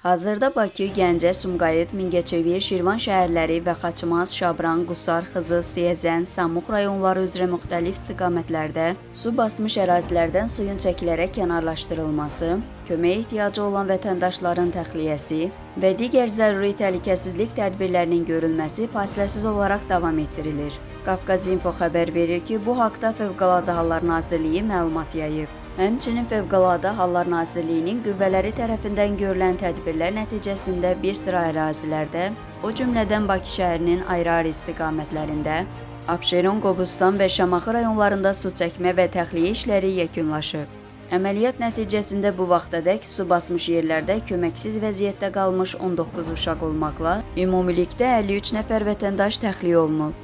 Hazırda Bakı, Gəncə, Sumqayıt, Mingəçevir, Şirvan şəhərləri və Xaçmaz, Şabran, Qusar, Xızı, Siyəzən, Samux rayonları üzrə müxtəlif istiqamətlərdə su basmış ərazilərdən suyun çəkilərək kənarlaşdırılması, köməyə ehtiyacı olan vətəndaşların təxliyəsi və digər zəruri təhlükəsizlik tədbirlərinin görülməsi fasiləsiz olaraq davam etdirilir. Qafqaz İnfo xəbər verir ki, bu haqda Fövqəladə Hallar Nazirliyi məlumat yayıb. Həmçinin Fövqəladə Hallar Nazirliyinin qüvvələri tərəfindən görülən tədbirlər nəticəsində bir sıra ərazilərdə, o cümlədən Bakı şəhərinin ayrı-ayrı istiqamətlərində, Abşeron, Qobustan və Şamaxı rayonlarında su çəkmə və təxliyə işləri yekunlaşıb. Əməliyyat nəticəsində bu vaxtadək su basmış yerlərdə köməksiz vəziyyətdə qalmış 19 uşaq olmaqla ümumilikdə 53 nəfər vətəndaş təxliyə olunub.